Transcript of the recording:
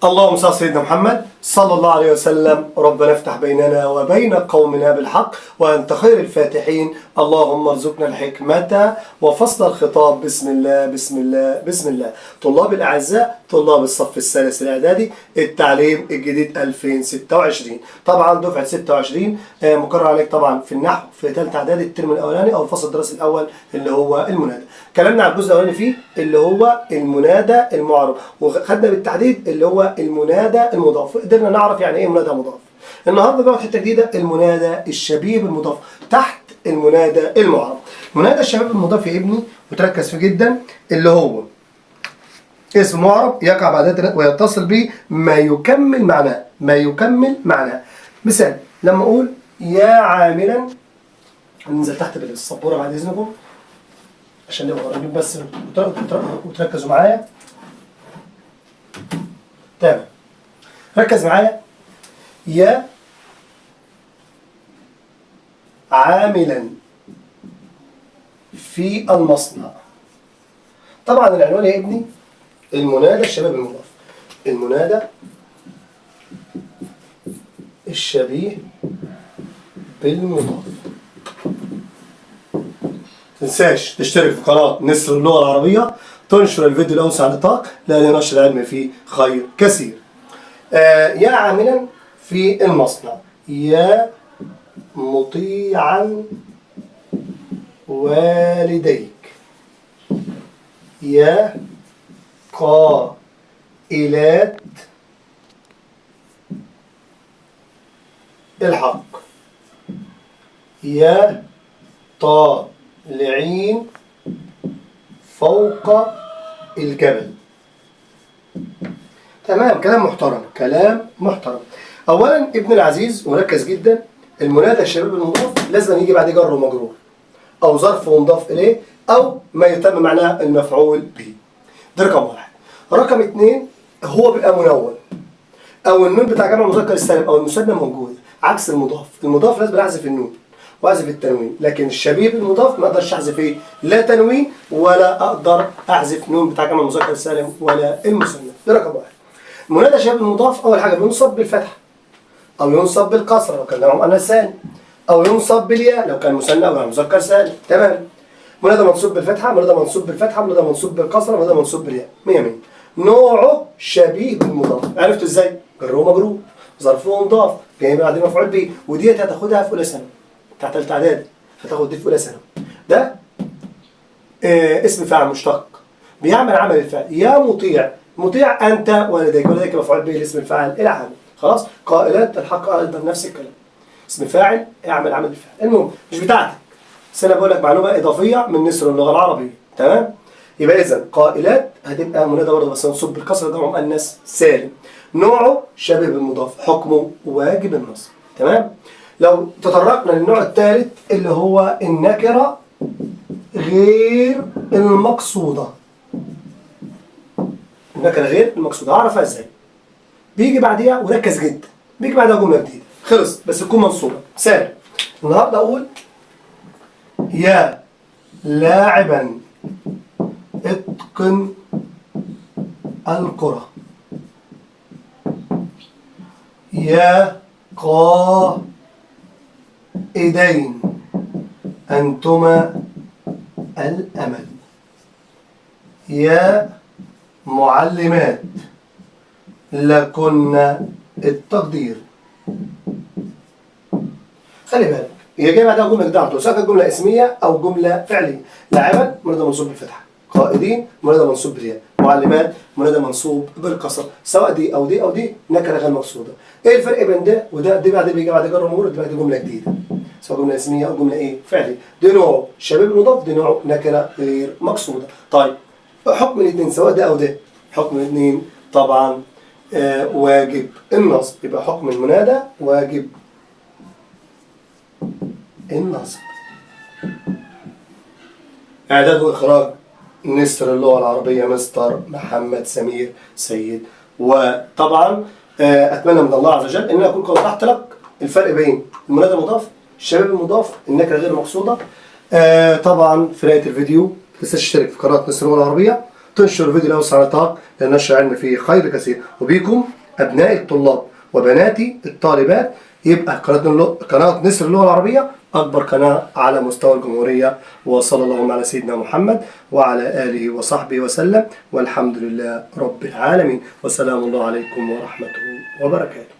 اللهم صل على سيدنا محمد صلى الله عليه وسلم. ربنا افتح بيننا وبين قومنا بالحق وأنت خير الفاتحين. اللهم ارزقنا الحكمة وفصل الخطاب. بسم الله بسم الله بسم الله. طلاب الأعزاء، طلاب الصف الثالث الإعدادي، التعليم الجديد 2026، طبعا دفعة 26، مكرر عليك طبعا في النحو في ثالثة إعدادي الترم الأولاني أو الفصل الدراسي الأول اللي هو المنادى. كلامنا على الجزء الأولاني فيه اللي هو المنادى المعرب، وخدنا بالتحديد اللي هو المنادى المضاف، قدرنا نعرف يعني ايه منادى مضاف. النهارده بقى حتة جديدة، المنادى الشبيه بالمضاف تحت المنادى المعرب. منادى الشبيه بالمضاف يا ابني وتركز فيه جدا، اللي هو اسم معرب يقع بعد ويتصل به ما يكمل معناه، ما يكمل معناه. مثال لما اقول يا عاملا، ننزل تحت بالسبوره بعد اذنكم عشان نبقى قريبين بس وتركزوا معايا. تمام، ركز معايا. يا عاملا في المصنع. طبعا العنوان يا ابني المنادى الشبيه بالمضاف، المنادى الشبيه بالمضاف. تنساش تشترك في قناة نسر اللغة العربية، تنشر الفيديو الأوسع نطاق لأن نشر العلم فيه خير كثير. يا عاملا في المصنع، يا مطيعا والديك، يا قائلات الحق، يا طالعين فوق الجبل. تمام، كلام محترم، كلام محترم. اولا ابن العزيز وركز جدا، المنادى الشبيه بالمضاف لازم يجي بعد جر ومجرور او ظرف ومضاف اليه او ما يتم معناه المفعول به. ده رقم واحد. رقم اثنين، هو بيبقى منون او النون بتاع جمع المذكر السالم او المثنى موجود، عكس المضاف. المضاف لازم احذف النون واحذف التنوين، لكن الشبيه بالمضاف ما اقدرش احذف ايه؟ لا تنوين ولا اقدر احذف نون بتاع جمع المذكر السالم ولا المثنى. ده رقم واحد. منادى شبيه بالمضاف اول حاجة بينصب بالفتحة او ينصب بالكسرة لو كان جمع مؤنث سالم، او ينصب بالياء لو كان مثنى او مذكر سالم. تمام. منادى منصوب بالفتحة، منادى منصوب بالفتحة، منادى منصوب بالكسرة، منادى منصوب بالياء. 100 100. نوعه شبيه بالمضاف. عرفتوا ازاي؟ جره مجرور، ظرفة مضاف، جاي بعد مفعول به، وديت هتاخدها في اولى ثانوي بتاع ثالثة اعدادي، هتاخد دي في اولى ثانوي. ده اسم فاعل مشتق بيعمل عمل الفاعل. يا مطيع، مطيع انت والديك، والديك مفعول به لاسم الفاعل العامل. خلاص. قائلات الحق ايضا نفس الكلام، اسم فاعل اعمل عمل الفاعل. المهم مش بتاعتك، بس انا بقول لك معلومة اضافية من نسر اللغة العربية. تمام. يبقى اذا قائلات هتبقى منادى برضه بس منصوب بالكسرة، ده مؤنث سالم. نوعه شبيه بالمضاف، حكمه واجب النصب. تمام. لو تطرقنا للنوع الثالث اللي هو النكرة غير المقصودة. النكرة غير المقصودة اعرفها ازاي؟ بيجي بعديها، وركز جدا، بيجي بعدها جملة جديدة خلص بس تكون منصوبه. مثال النهارده اقول يا لاعبا اتقن الكرة، يا قائدين أنتما الأمل، يا معلمات لكن التقدير. خلي بالك هي جاية بعدها جملة جديدة على طول، سواء كانت جملة اسميه او جملة فعليه. لاعبا منادى منصوب بالفتحة، قائدين منادى منصوب بالياء، معلمات منادى منصوب بالكسر، سواء دي او دي او دي نكره غير مقصوده. ايه الفرق بين ده وده؟ دي بعد بيجي بعد جر ومجرور، دي بعد جملة جديدة سواء جملة اسميه او جملة ايه؟ فعليه. دي نوع شبيه بالمضاف، دي نوع نكره غير مقصوده. طيب حكم الاثنين سواء ده او ده، حكم الاثنين طبعا واجب النصب. يبقى حكم المنادى واجب النصب. إعداد وإخراج نسر اللغة العربية مستر محمد سمير سيد. وطبعا أتمنى من الله عز وجل أن أكون قد وضحت لك الفرق بين المنادى المضاف، الشباب المضاف، النكرة غير المقصودة. طبعا في نهاية الفيديو ما تنساش تشترك في قناة نسر اللغة العربية، تنشر فيديو لاوسع نطاق، لان نشر العلم فيه خير كثير. وبيكم ابناء الطلاب وبناتي الطالبات يبقى قناة نسر اللغة العربية اكبر قناة على مستوى الجمهورية. وصلى اللهم على سيدنا محمد وعلى اله وصحبه وسلم، والحمد لله رب العالمين، وسلام الله عليكم ورحمته وبركاته.